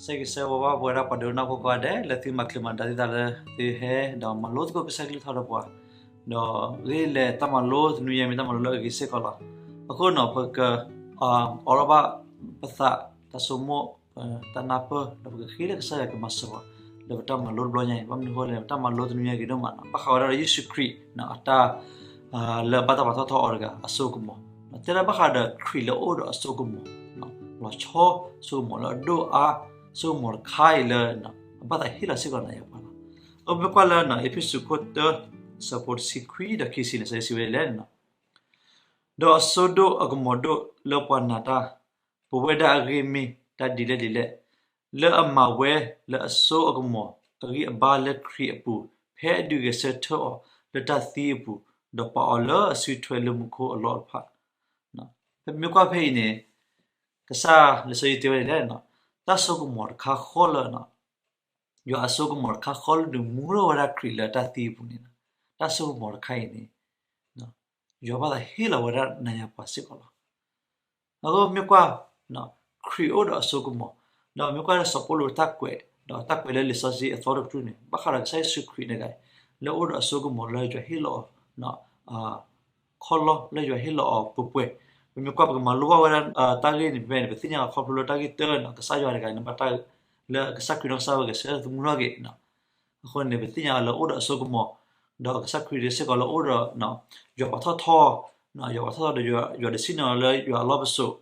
ဆၢဂ့ၤဆၢဝါဘၣ်ပဝဲဒၣ်ပှၤဒိကနၣ်ဖိကိးဂၤဒဲး လၢသုမၤချ့မၤဒၣ်သ့ၣ်တဖၣ်လၢသုဟဲဒီးမၤလိသကိးကစၢ်ကလုၢ်ကထါဒီးပှၤ, ဒီးဂ့ၢ်လဲၤတၢ်မၤလိတနွံညါမ့ၢ်တၢ်မၤလိလၢအဂ့ၤစ့ၢ်ကီးလီၤ. အဃိန့ၣ် ပကအိးထီၣ်ဘၣ်ပသး, တၢ်ဆိကမိၣ်, တၢ်နၢ်ပၢၢ် ဒီးပကဃ့လၢကစၢ်ယွၤကမၤစၢၤပှၤ လၢပတၢ်မၤလိတဘျီညါအံၤ, ဘၣ်မနုၤအဃိလဲၣ် ပတၢ်မၤလိတနွံညါအံၤဒိၣ်မးန့ၣ် ဘၣ်ဃးဝဲဒၣ်လၢယ့ၣ်ၡူးခရံာ်အတၢ် လၢအဘၣ်တၢ်ပာ်ထီၣ်ထီအီၤတဂၤအစိကမီၤ, တဲဒၣ်ဘၣ်ဃးဒီးခရံာ်လၢအအိၣ်ဒီးအစိကမီၤ, လီၤဆီစိကမီၤလၢအဒိၣ်အါ, စိကမီၤတခါအံၤလၢ အဘၣ်သးဟ့ၣ်လီၤစ့ၢ်ကီးနၤယၤပှၤလီၤ. အမ့ၢ်ကွၢ်လၢ အ့းဖ့းစူးခိၣ်တၢ ဆၢဖိတဆံခွံဒီးခံဆံန့ၣ် စံးဝဲဒ်လဲၣ်န့ၣ်, ဒီးအစိဒိၣ်အကမီၤဒိၣ်လၢပှၤနာ်တၢ်, ပဝဲဒၣ်အဂ့ၢ်မ့ၢ်တၢ်ဒ်လဲၣ်ဒ်လဲၣ်, လၢအမၤဝဲလၢအစိအကမီၤအဂံၢ်အဘါလၢခရံာ်အပူၤ, ဖဲအဒုးဂဲၤဆၢထၢၣ်အီၤလၢတၢ်သံအပူၤ, ဒီးပာ်အီၤလၢအစုထွဲလၢမူခိၣ်အလီၢ်တဖၣ်. ပမ့ၢ်ကွၢ်ဖဲအံၤန့ၣ် ကစၢ်လံာ်စီဆှံတဲဝဲဒ်လဲၣ်, တၢ်စိကမီၤတခါဃီလၢ ယွၤအစိကမီၤတခါဃီလၢဒုးမူထီၣ်ဝဲဒၣ်ခရံာ်လၢတၢ်သံအပူၤန့ၣ်, တၢ်စိကမီၤတခါအံၤန့ၣ် ယွၤဘၣ်သးဟ့ၣ်လီၤဝဲဒၣ်နၤယၤပှၤစ့ၢ်ကီးလီၤ. အဃိမ့ၢ်ကွၢ် ခရံာ်အိၣ်ဒီးအစိကမီၤ, ဒီးမ့ၢ်ကွၢ်လၢစီၤပီလူးတၢ်ကွဲး, ဒီးတၢ်ကွဲးလၢလံာ်စီဆှံအသီတကတြူၢ်န့ၣ် ဘၣ်ဃးဒီးကစၢ်ယ့ၣ်ၡူးခရံာ်တဂၤအံၤ လၢအအိၣ်ဒီးအစိကမီၤလၢယွၤဟ့ၣ်လီၤအီၤ ခီလီလၢယွၤဟ့ၣ်လီၤအီၤပှဲၤပှဲၤ, ပမ့ၢ်ကွၢ်ပကမၤလိဘၣ်ဝဲဒၣ် တၢ်ဂ့ၢ်န့ၣ်ဖဲန့ၣ် ပသ့ၣ်ညါလီၤခီဖျိလၢတၢ်ဂ့ၢ်တၢ်န့ၣ် ကစၢ်ယွၤတဂၤန့ၣ်ဘၣ်တၢ် လၢကစၢ်ခရံာ်နီၢ်ကစၢ်ဒၣ်ဝဲဂဲၤဆၢထၢၣ်သမူထီၣ်က့ၤ အဃိန့ၣ် ပသ့ၣ်ညါလၢအိၣ်ဒီးအစိကမီၤ, ဒီးကစၢ်ခရံာ်စ့ၢ်ကီးလၢအိၣ်ဒီး ယွၤပာ်ထီၣ်ထီ, ယွၤပာ်ထီၣ်ထီဒီးယွၤဒုးစံၣ်ညီၣ်လၢယွၤအလီၢ်ပစိာ်,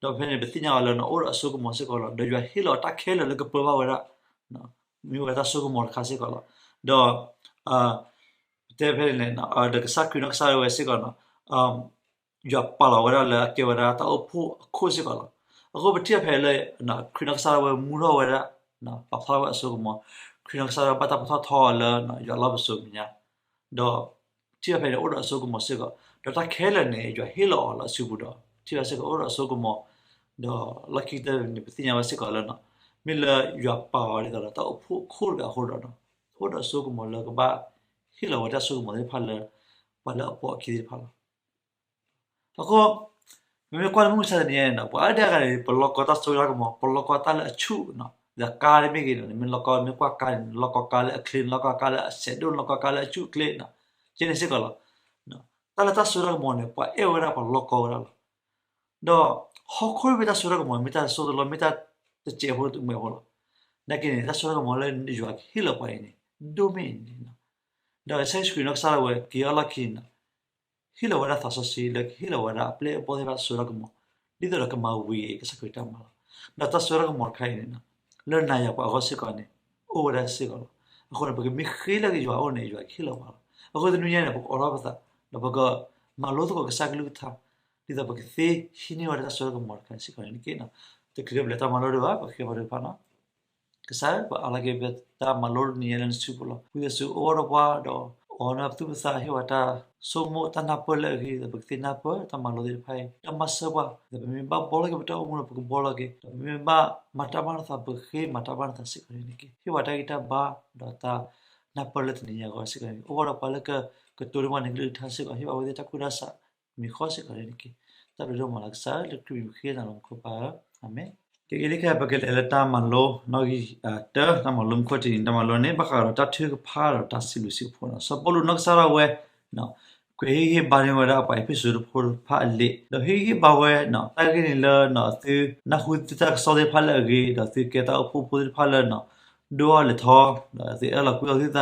ဒီးဖဲန့ၣ် ပသ့ၣ်ညါအီၤလၢအိၣ်ဒီးအစိကမီၤစ့ၢ်ကီးလီၤ. ဒီးယွၤဟ့ၣ်လီၤတၢ်ခဲလၢာ်လၢကပၢဘၣ်ဝဲဒၣ်, မ့ၢ်ဝဲတၢ်စိကမီၤတခါစ့ၢ်ကီးလီၤ. ဒီး ပတဲဖဲန့ၣ် ဒီးကစၢ်ခရံာ်နီၢ်ကစၢ်ဒၣ်ဝဲစ့ၢ်ကီး ယွၤပာ်လီၤဝဲဒၣ်လၢအကဲဝဲဒၣ်တၢ်အိၣ်ဖှိၣ်အခိၣ်စ့ၢ်ကီးလီၤ. အဃိပထံၣ်ဖဲလၢ ခရံာ်နီၢ်ကစၢ်ဒၣ်ဝဲမူထီၣ်ဝဲဒၣ်, ပာ်ဖျါထီၣ်ဝဲအစိကမီၤ, ခရံာ်နီၢ်ကစၢ်ဒၣ်ဝဲဘၣ်တၢ်ပာ်ထီၣ်ထီအီၤလၢယွၤလီၢ်ပစိာ်မဲာ်ညါ, ဒီးထံၣ်ဖဲန့ၣ်အိၣ်ဒီးအစိကမီၤစ့ၢ်ကီး, ဒီးတၢ်ခဲလၢာ်န့ၣ် ယွၤဟ့ၣ်လီၤအီၤလၢအစုပူၤဒီး ထံၣ်ဝဲစ့ၢ်ကီးအိၣ်ဒီးအစိကမီၤ, ဒီးလီၢ်ခံကတၢၢ်န့ၣ် ပသ့ၣ်ညါဝဲစ့ၢ်ကီးလၢ မ့ၢ်လၢယွၤပာ်အီၤဒ်သိးဒီးတၢ်အိၣ်ဖှိၣ်အခိၣ်တဂၤအဃိဒီး အိၣ်ဒီးအစိကမီၤလၢကဘၣ်ဟ့ၣ်လီၤဝဲတၢ်စိကမီၤသ့ၣ်တဖၣ်လၢ ပှၤလၢအပိာ်အခံသ့ၣ်တဖၣ်လီၤ. အဃိ ပမ့ၢ်ကွၢ်လၢမုၢ်မဆါတနံၤအံၤန့ၣ် ပှၤအါဒံအါဂၤန့ၣ် ပလီၢ်ကီတၢ်စိတၢ်ကမီၤ ပလီၢ်ကီတၢ်လၢအဆူၣ်, ဒီးကါတမ့ၢ်ဂ့ၤန့ၣ် နမ့ၢ်လီၢ်ကီ မ့ၢ်ကွၢ်ကါန့ၣ် နလီၢ်ကီကါလၢအချ့ နလီၢ်ကီကါလၢအဆဲးဒိၣ် နလီၢ်ကီကါလၢအဆူၣ်အချ့, ကဲန့ၣ်စ့ၢ်ကီးလီၤ. တၢ်လၢတၢ်စိတၢ်ကမီၤန့ၣ် ပှၤအဲၣ်ဝဲဒၣ်ပှၤလီၢ်ကီဝဲဒၣ်လီၤ. ဒီးဟီၣ်ခိၣ်မ့ၢ်တၢ်စိတၢ်ကမီၤ မ့ၢ်တၢ်စိတလီ မ့ၢ်တၢ်တစဲးဖိတမှဲးဖိလီၤ. နာ်က့န့ၣ် တၢ်စိတၢ်ကမီၤလၢယွၤကဟ့ၣ်လီၤပှၤအံၤန့ၣ် ဒိၣ်မ့ၢ်အံၤန့ၣ် ဒီးကစၢ်ယ့ၣ်ၡူးခရံာ်နီၢ်ကစၢ်ဒၣ်ဝဲ က့ၤအီၣ်လီၢ်ခံန့ၣ် ဟ့ၣ်လီၤဝဲဒၣ်သးစီဆှံလၢကဟ့ၣ်လီၤဝဲဒၣ်အပျဲၢ်အဘီၣ်သ့ၣ်တဖၣ်စိတၢ်ကမီၤ ဒ်သိးဒီးကမၤဝံၤက့ၤကစၢ်ခရံာ်တၢ်မၤလီၤ. ဒီးတၢ်စိတၢ်ကမီၤတခါအံၤန့ၣ် လၢနၤယၤပှၤအဂီၢ်စ့ၢ်ကီးန့ၣ် အိၣ်ဝဲဒၣ်စ့ၢ်ကီးလီၤ. အဃိန့ၣ် ပကမ့ၢ်ဃ့လၢက့ၤယွၤအအိၣ်န့ၣ် ယွၤကဟ့ၣ်လီၤပှၤလီၤ. အဃိတနွံညါန့ၣ် ပကအိးထီၣ်ပသး ဒီးပကမၤလိသကိးကစၢ်ကလုၢ်ကထါ ဒ်သိးပကသ့ဟံးန့ၢ်ဝဲဒၣ်တၢ်စိတၢ်ကမီၤတခါစ့ၢ်ကီးန့ၣ်တက့ၢ်. တချုးပလဲၤတၢ်မၤလိဒံးဘၣ် ပဃ့ဘါထုကဖၣ်န့ၣ် ကစၢ် ပအါလၢက့ၤပတၢ်မၤလိတနံၤညါလၢနစုပူၤလီၤ. ဝံသးစူၤအိၣ်ဒီးပှၤဒီး အိးထီၣ်ပသူၣ်ပသး ဟ့ၣ်ဝဲတၢ်ဆိကမိၣ်တၢ်နၢ်ပၢၢ်လၢအဂ့ၤ ဒီးပကသ့နၢ်ပၢၢ်တၢ်မၤလိသ့ၣ်တဖၣ်အံၤ တၢ်မၤစၢၤပှၤ ဒီးပမ့ၢ်ဘၣ်ဘှီလီၤက့ၤပတၢ်အိၣ်မူဒီးပကဘှီလီၤက့ၤ ဒီးပမ့ၢ်ဘၣ်မၤတၢ်ဘၣ်နသး ပကဃ့မၤတၢ်ဘၣ်နသးစ့ၢ်ကီးန့ၣ်တက့ၢ်. ဟ့ၣ်ပှၤတၢ်ဂံၢ်တၢ်ဘါ ဒီးတၢ်နၢ်ပၢၢ်လၢတနံၤညါအဂီၢ်စ့ၢ်ကီးန့ၣ် အိၣ်ဒီးပှၤလၢကကတိၤဒိပှၤန့ၣ်ကလုၢ်ကထါစ့ၢ်ကီး ဟ့ၣ်ပှၤဝဲသ့ၣ်တၢ်ကူၣ်တၢ်ဆး မံၤဃီစ့ၢ်ကီးန့ၣ်တက့ၢ်. တၢ်ဘျုးဒိၣ်မးလၢကစၢ်လၢခရံာ်မံၤဃ့နၤလီၤမူခိၣ်ပၢ်ဧၢ, အၤမ့ၣ်. ကဲက့ၤလံခဲ ပကလဲၤလၢတၢ်မၤလိနီၣ်ဂံၢ်တၢ တၢ်မၤလိမူခိၣ်တနံၤ တၢ်မၤလိန့ၣ် ဘၣ်ဃးဒီးတၢ်ထုကဖၣ်ဒီးတၢ်စံးဘျုးစံးဖှိၣ်န့ၣ် စီၤပီလူးနီၢ်ကစၢ်ဒၣ်ဝဲ ကွဲးဟ့ၣ်ဂံၢ်ဟ့ၣ်ဘါန့ၢ်ဝဲဒၣ်ပှၤအ့းဖ့းစူးဖိတဖၣ်အလံာ် ဒီးဟ့ၣ်ဂံၢ်ဟ့ၣ်ဘါဝဲ တၢ်ဂ့ၢ်န့ၣ်လၢ သုနၢ်ဟူသုတၢ်ကစီၣ်သ့ၣ်တဖၣ်လၢအဂ့ၤ ဒီးသုကဲတၢ်အိၣ်ဖှိၣ်ဖိသ့ၣ်တဖၣ်လၢ ဒိၣ်ထီၣ်လဲၢ်ထီၣ် ဒီးသုအဲၣ်လီၤကွံအီၤ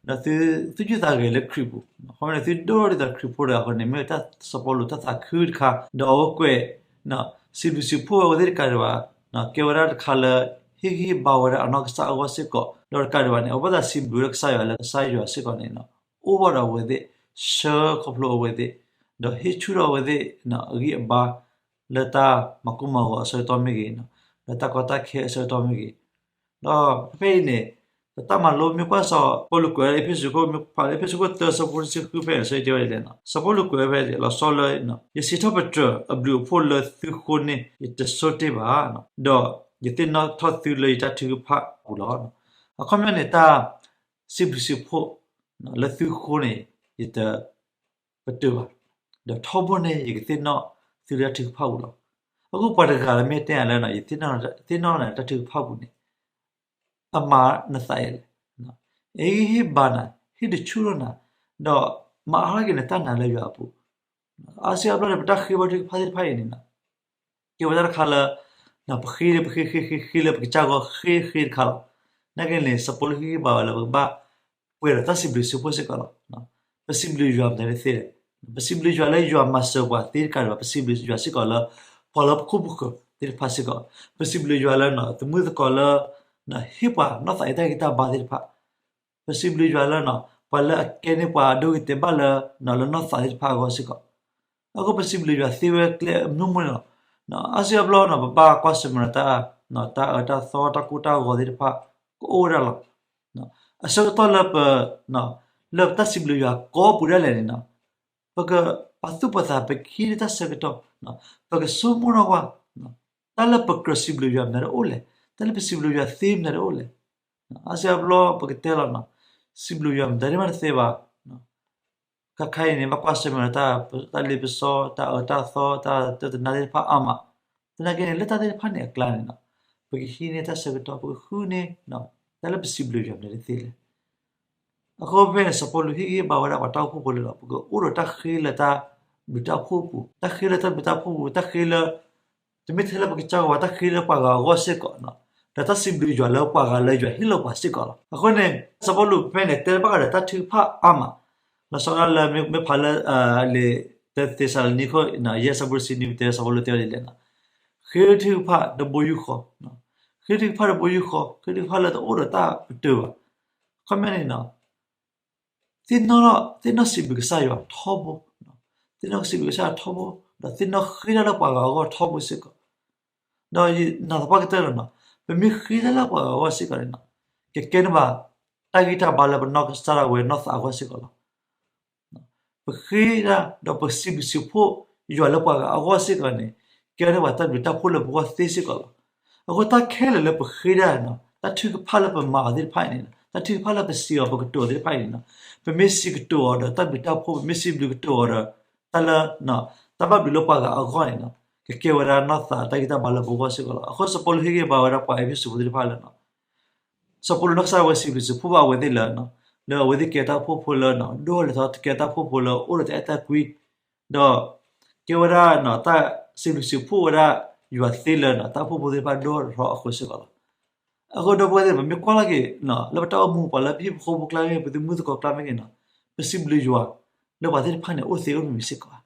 သုသး ဒီးသုသူၣ်ဆူၣ်သးဂဲၤလၢခရံာ်ပူၤ, အဃိန့ၣ် သုဒိၣ်ထီၣ်ဒ်သိးခရံာ်ဖိတဂၤအဃိန့ၣ် မ့ၢ်ဝဲတၢ်စီၤပီလူးတၢ်သးခုတခါ ဒီးအဝဲကွဲး စံးဘျုးစံးဖှိၣ်ဝဲသ့ၣ်တကးဒံးဘၣ် ကဲဝဲဒၣ်တခါလၢ ဟ့ၣ်ဂံၢ်ဟ့ၣ်ဘါဝဲဒၣ်အနီၢ်ကစၢ်အဂီၢ်စ့ၢ်ကီး ဒီးတကးဒံးဘၣ်န့ၣ် အဝဲဘၣ်သးစံးဘျုးလၢကစၢ်ယွၤလၢကစၢ်ယွၤစ့ၢ်ကီးန့ၣ် အိၣ်ဘၣ်ဒီးအဝဲသ့ၣ် ဆှၢခီဖျိအဝဲသ့ၣ် ဒီးဟ့ၣ်ဆူၣ်ထီၣ်အဝဲသ့ၣ် အဂံၢ်အဘါ လၢတၢ်မၤကိၢ်မၤဂီၤအဆၢကတီၢ်မ့ၢ်ဂ့ၤ လၢတၢ်ကီတၢ်ခဲအဆၢကတီၢ်မ့ၢ်ဂ့ၤ ဒီးဖဲအံၤန့ၣ် ပတၢ်မၤလိမ့ၢ်ကွၢ်စီၤပီလူးကွဲးလၢအ့းဖ့းစူးခိၣ် မ့ၢ်ဖးလၢအ့းဖ့းစူးခိၣ်တၢ ဆၢဖိတဆံဃုဖဲန့ၣ် ဆၢတဲဝဲဒ်လဲၣ်န့ၣ် စီၤပီလူးကွဲးဖဲလီၤဆီလၢ ယစံးထီၣ်ပတြၢၤအဘျုးအဖှိၣ်လၢသုဃိန့ၣ် ယတဆိတ့ၢ်ဘၣ်, ဒီးယသ့ၣ်နီၣ်ထီၣ်သုလၢယတၢ်ထုကဖၣ်အပူၤလီၤ. အခီပညီန့ၣ် တၢ်စံးဘျုးစံးဖှိၣ် လၢသုဃိန့ၣ် ယတ ပတုာ်ဘၣ်, ဒီးထီဘိန့ၣ် ယကသ့ၣ်နီၣ်သုလၢတၢ်ထုကဖၣ်ပူၤလီၤ. အဃိပှၤတဂၤလၢမ့ၢ်တဲယၤလၢ ယသ့ၣ်နီၣ်နၤတၢ်ထုကဖၣ်ပူၤန့ၣ် အမၤနသးဒ်လဲၣ်, အဟ့ၣ်ဂံၢ်ဟ့ၣ်ဘါနၤ, ဟ့ၣ်တဆူၣ်ထီၣ်နၤ, ဒီးမၤအါထီၣ်က့ၤနတၢ်နာ်လၢယွၤအပူၤ. အါစုအါဘျီန့ၣ် ပတၢ်ဃ့ဘါထုကဖၣ်သ့ၣ်တဖၣ်အံၤန့ၣ် ကဲဝဲတၢ်တခါလၢ ပဃ့လၢပဃ့ဃ့ဃ့ဃ့လၢပကစၢ်ဂီၢ် ဃ့ဃ့တခါလီၤ. နာ်က့န့ၣ် စီၤပီလူးဟ့ၣ်ဂံၢ်ဟ့ၣ်ဘါဝဲလၢပကဘၣ်ပှဲၤဒီးတၢ်စံးဘျုးစံးဖှိၣ်စ့ၢ်ကီးလီၤ. ပစံးဘျုးယွၤမနုၤတသ့လဲၣ်. ပစံးဘျုးယွၤလၢယွၤမၤစၢၤပှၤသ့တကးဒံးဘၣ်, ပစံးဘျုးယွၤစ့ၢ်ကီးလၢ ပှၤလၢပခိၣ်ပဃၢၤသ့ၣ်တဖၣ်စ့ၢ်ကီး, ပစံးဘျုးယွၤလၢ သမုၣ်သကိးလၢ ဟ့ၣ်ပှၤနီၢ်သးအတၢ်ဂံၢ်တၢ်ဘါသ့ၣ်တဖၣ်, ပစံးဘျုးယွၤလၢ ပှၤလၢအကဲန့ၢ်ပှၤဒိဂ့ၤတဲာ်ဘၣ်လၢ လၢနီၢ်သးသ့ၣ်တဖၣ်အဂီၢ်စ့ၢ်ကီး. အဃိပစံးဘျုးယွၤသ့ဝဲကျဲအမျိုးမျိုးန့ၣ်လီၤ. အါစုအါဘျီန့ၣ် ပဘၣ်ကွၢ်ဆၢၣ်မဲာ်ဒီးတၢ် တၢ်အၢတၢ်သီတၢ်ကိၢ်တၢ်ဂီၤသ့ၣ်တဖၣ် ကအိၣ်ဝဲဒၣ်လီၤ. အဆၢကတီၢ်လၢပ လၢပတၢ်စံးဘျုးယွၤကိးပူၤဒၣ်လဲာ်န့ၣ် ပကပာ်သူၣ်ပာ်သး ပကဟံးန့ၢ်တၢ်ဆၢကတီၢ်, ပကဆိကမိၣ်ထီၣ်ကွၢ် တၢ်လၢပကြၢးစံးဘျုးယွၤမနုၤတအိၣ်လဲၣ်, တၢ်လၢပစံးဘျုးယွၤသ့မနုၤတအိၣ်လဲၣ်. အါစုအါဘျီပကတဲလီၤ စံးဘျုးယွၤမတၤဒ်မးတသ့ဘၣ်. ခဲခါအံၤန့ၣ် ဘၣ်ကွၢ်ဆၢၣ်မဲာ်ဒီးတၢ်လ့ပစီ တၢ်အၢတၢ်သီ တၢ်တနါသ့ၣ်တဖၣ်အါမး, သနာ်က့န့ၣ် လၢတၢ်သ့ၣ်တဖၣ်န့ၣ်အကျါန့ၣ် ပကဟံးန့ၢ်တၢ်ဆၢကတီၢ် ပကဃုန့ၢ် တၢ်လၢပစံးဘျုးယွၤမနုၤတသ့လဲၣ်. အဃိဖဲန့ၣ် စီၤပီလူးဟ့ၣ်ဂံၢ်ဟ့ၣ်ဘါဝဲဒၣ်ပှၤတၢ်အိၣ်ဖှိၣ်ဖိလၢ ပကအိၣ်ဒီးတၢ်ဃ့လၢတၢ်ဘျုးတၢ်ဖှိၣ်အပူၤ, တၢ်ဃ့လၢတၢ်ဘျုးတၢ်ဖှိၣ်အပူၤ, တၢ်ဃ့လၢ တမ့ၢ်ထဲလၢပကစၢ်ဂီၢ်ဘၣ်, တၢ်ဃ့လၢပှၤဂၤအဂီၢ်စ့ၢ်ကီး, ဒီးတၢ်စံးဘျုးယွၤလၢပှၤဂၤလၢယွၤဟ့ၣ်လီၤပှၤစ့ၢ်ကီးလီၤ. အဃိန့ၣ် စီၤပီလူးဖဲန့ၣ် တဲဘၣ်ဃးဒီးတၢ်ထုကဖၣ်အါမး, လီၤဆီဒၣ်လၢမ့ၢ်ဖးလၢ လံာ်တသ့းစၤလနံခိၣ် ယဲၢ်ဆၢဖိတဆံနွံ ပတဲစီၤပီလူးတဲဝဲဒ်လဲၣ်, ဃ့ထုကဖၣ်တဘိယူၢ်ဃီ, ဃ့ထုကဖၣ်တဘိယူၢ်ဃီ, ဃ့ထုကဖၣ်လၢတအိၣ်ဒီးတၢ်ပတုာ်ဘၣ်. အခီပညီန့ၣ် သ့ၣ်နီၣ် သ့ၣ်နီၣ်စံးဘျုးကစၢ်ယွၤထီဘိ, သ့ၣ်နီၣ်စံးဘျုးကစၢ်ယွၤထီဘိ, ဒီးသ့ၣ်နီၣ်ဃ့တၢ်လၢပှၤဂၤအဂီၢ်ထီဘိစ့ၢ်ကီး. ဒီးယနာ်သပှၢ်ကတၢၢ်လီၤ, ပမ့ၢ်ဃ့တၢ်လၢပှၤဂၤအဂီၢ်စ့ၢ်ကီးန့ၣ် ကကဲန့ၢ်ဘၣ် တၢ်ဂံၢ်တၢ်ဘါလၢပနီၢ်ကစၢ်ဒၣ်ဝဲနီၢ်သးအဂီၢ်စ့ၢ်ကီးလီၤ. ပဃ့တၢ် ဒီးပစံးဘျုးစံးဖှိၣ်ယွၤလၢပှၤဂၤအဂီၢ်စ့ၢ်ကီးန့ၣ် ကဲန့ၢ်ဘၣ်တၢ်ဘျုးတၢ်ဖှိၣ်လၢပဂီၢ်သ့စ့ၢ်ကီးလီၤ. အဃိတၢ်ခဲလၢာ်လၢပဃ့တၢ်န့ၣ် တၢ်ထုကဖၣ်လၢပမၤအီၤသ့ၣ်တဖၣ်အံၤန့ၣ် တၢ်ထုကဖၣ်လၢပစံးအီၤပကတိၤအီၤသ့ၣ်တဖၣ်အံၤန့ၣ် ပမ့ၢ်စံးကတိၤအီၤဒီးတၢ်ဘျုးတၢ်ဖှိၣ် ပမ့ၢ်စံးဘျုးကတိၤအီၤဒီး တၢ်လၢ တၢ်ဘၣ်ဘျုးလၢပှၤဂၤအဂီၢ်န့ၣ် ကကဲဝဲဒၣ်နီၢ်သးတၢ်ဂံၢ်တၢ်ဘါလၢပဂီၢ်စ့ၢ်ကီးလီၤ. အဃိစီၤပီလူးဟ့ၣ်ဂံၢ်ဘါဝဲဒၣ်ပှၤအ့းဖ့းစူးဖိသ့ၣ်တဖၣ်လၢ စီၤပီလူးနီၢ်ကစၢ်ဝဲစံးဘျုးစံးဖှိၣ်ဘၣ်အဝဲသ့ၣ်လၢ လၢအဝဲသ့ၣ်ကဲတၢ်အိၣ်ဖှိၣ်ဖိလၢ ဒိၣ်ထီၣ်လဲၤထီၣ်ကဲတၢ်အိၣ်ဖှိၣ်ဖိလၢအိၣ်ဒီးတၢ်အဲၣ်တၢ်ကွံ ဒီး ကဲဝဲဒၣ် တၢ်စံးဘျုးစံးဖှိၣ်ဝဲဒၣ်ယွၤသ့လၢ တၢ်အိၣ်ဖှိၣ်ဖိသ့ၣ်တဖၣ်ဒိၣ်ထီၣ်အဃိစ့ၢ်ကီးလီၤ. အဃိဒီပုၢ်ဝဲၢ်သ့ၣ် ပမ့ၢ်ကွၢ်လီၤက့ၤ လၢပတၢ်အိၣ်မူပှၤလၢပဟံၣ်ဖိဃီဖိကျါမ့ၢ်ဂ့ၤ ပသုးမုၢ်သကိးကျါမ့ၢ်ဂ့ၤန့ၣ် ပစံးဘျုးယွၤလၢပှၤသ့ၣ်တဖၣ်န့ၣ် အိၣ်သ့အိၣ်တမံၤစ့ၢ်ကီးဧါ.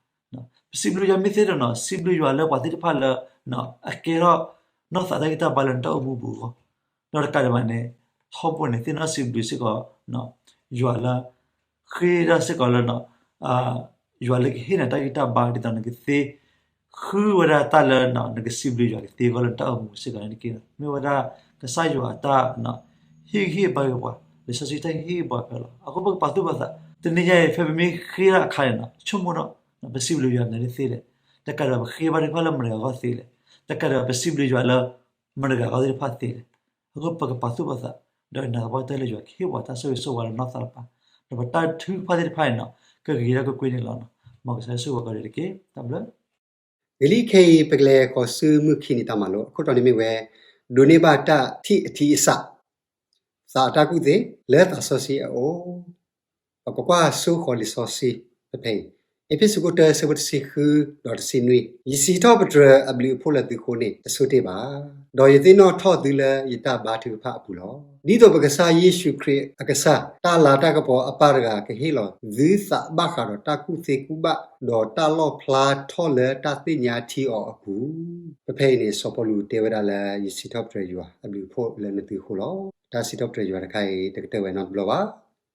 ပစံးဘျုးယွၤမ့ၢ်သ့ဒီး စံးဘျုးယွၤလၢပှၤသ့ၣ်တဖၣ်လၢ အကဲထီၣ် နီၢ်သးတၢ်ဂံၢ်တၢ်ဘါလၢနတၢ်အိၣ်မူပူၤအဂီၢ် ဒီးတကးဒံးဘၣ်န့ၣ် ထီဘိန့ၣ် သ့ၣ်နီၣ်စံးဘျုးစ့ၢ်ကီး ယွၤလၢ ဃ့တၢ်စ့ၢ်ကီးလၢ ယွၤလၢကဟ့ၣ်နၤတၢ်ဂံၢ်တၢ်ဘါဒ်သိးနကသ့ ဃုဝဲဒၣ်တၢ်လၢ နကစံးဘျုးယွၤကသ့အဂီၢ်လၢနတၢ်အိၣ်မူစ့ၢ်ကီးန့ၣ်တက့ၢ်. မ့ၢ်ဝဲဒၣ်ကစၢ်ယွၤအတၢ် ဟ့ၣ်ဂံၢ်ဟ့ၣ်ဘါက့ၤပှၤ လံာ်စီဆှံတၢ်ဟ့ၣ်ဂံၢ်ဟ့ၣ်ဘါဖဲလီၤ. အဃိပကပာ်သူၣ်ပာ်သး တနံၤညါအံၤ ဖဲပမ့ၢ်ဃ့တၢ်အခါန့ၣ် ဆိကမိၣ်ဒီး ပစံးဘျုးယွၤမနုၤတသ့လဲၣ်. တကးဒံးဘၣ်ပဃ့ဘါထုကဖၣ်လၢမတၤဂၤအဂီၢ်သ့လဲၣ်. တကးဒံးဘၣ်ပစံးဘျုးယွၤလၢ မတၤဂၤအဂီၢ်သ့ၣ်တဖၣ်သ့လဲၣ်. အဃိပကပာ်သူၣ်ပာ်သး ဒီးနာ်သပှၢ်ကတၢၢ်လၢယွၤကဟ့ၣ်ပှၤတၢ်ဆိၣ်ဂ့ၤဆိၣ်ဝါလၢနီၢ်သးတဖၣ် ဒီးပတၢ်ထုကဖၣ်သ့ၣ်တဖၣ်န့ၣ် ကဂ့ၤထီၣ်ကွ့ၢ်ကွ့ၢ်န့ၣ်လီၤ. မ်ကစၢ်ဆိၣ်ဂ့ၤပှၤကိးဂၤဒဲးတက့ၢ်. တၢ်ဘျုး ဂ့ၤလံခဲအံၤ ပကလဲၤဃီၤဆူမုၢ်ခံနံၤတၢ်မၤလိ အခိၣ်တီန့ၣ်မ့ၢ်ဝဲ ဒိးန့ၢ်ဘၣ်တၢ်ထံၣ်အထံအစး သးအတၢ်ကူၣ်သ့ လၢသးစီဆှံအအိၣ်. ပကကွၢ်ဆိဃီၤလံာ်စီဆှံဖဲအံၤ အ့းဖ့းစူးခိၣ်တၢ ဆၢဖိတဆံဃု ဒီးတဆံနွံ, ယစံးထီၣ်ပတြၢၤအဘျုးအဖှိၣ်လၢသုဃိန့ၣ် တဆိတ့ၢ်ဘၣ်, ဒီးယသ့ၣ်နီၣ်ထီၣ်သုလၢယတၢ်ဘါထုကဖၣ်အပူၤလီၤ. ဒ်သိးပကစၢ်ယ့ၣ်ၡူးခရံာ်အကစၢ် တၢ်လၤတၢ်ကပီၤအပၢ်တဂၤ ကဟ့ၣ်လီၤသုသးဘၣ်ဃးဒီးတၢ်ကူၣ်သ့ကူၣ်ဘၣ် ဒီးတၢ်လီၣ်ဖျါထီၣ်လၢတၢ်သ့ၣ်ညါထံအီၤအပူၤ. ပဖဲအံၤန့ၣ် စီၤပီလူးတဲဝဲဒၣ်လၢ ယစံးထီၣ်ပတြၢၤယွၤအဘျုးအဖှိၣ်လၢနသုဃိလီၤ. တၢ်စံးထီၣ်ပတြၢၤယွၤတခါအံၤ တကတၢၢ်ဝဲနီတဘျီဘၣ်.